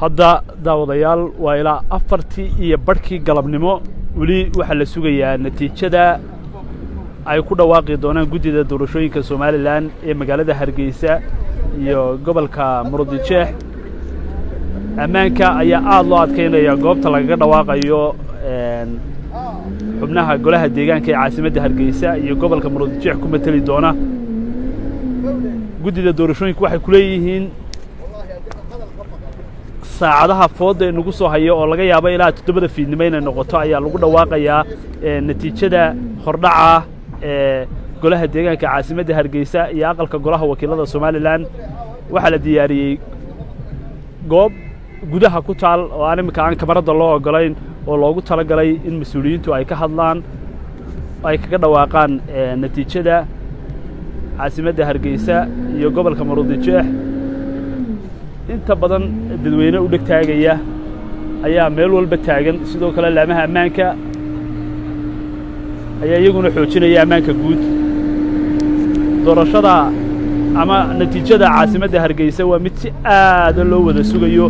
Hadda, daawadayaal, waa ilaa 4:30 galabnimo. Weli waxaa la sugayaa natiijada ay ku dhawaaqi doonaan guddida doorashooyinka Somaliland ee magaalada Hargeysa iyo gobolka Murudijeex. Ammaanka ayaa aada loo adkaynaya goobta lagaga dhawaaqayo xubnaha golaha deegaanka ee caasimadda Hargeysa iyo gobolka Murudijeex ku mateli doona. Guddida doorashooyinku waxay ku leeyihiin saacadaha foodda inagu soo hayo, oo laga yaabo ilaa 7da fiidnimo inay noqoto, ayaa lagu dhawaaqayaa natiijada hordhaca ee golaha deegaanka caasimadda Hargeysa iyo aqalka golaha wakiilada Somaliland. Waxaa la diyaariyey goob gudaha ku taal oo aan iminka aan kamarada loo ogolayn, oo loogu talagalay in mas-uuliyiintu ay ka hadlaan, ay kaga dhawaaqaan natiijada caasimadda Hargeysa iyo gobolka Maroodijeex. Inta badan dadweyne u dheg taagaya ayaa meel walba taagan. Sidoo kale laamaha ammaanka ayaa iyaguna xoojinaya ammaanka guud. Doorashada ama natiijada caasimadda Hargeysa waa mid si aada loo wada sugayo.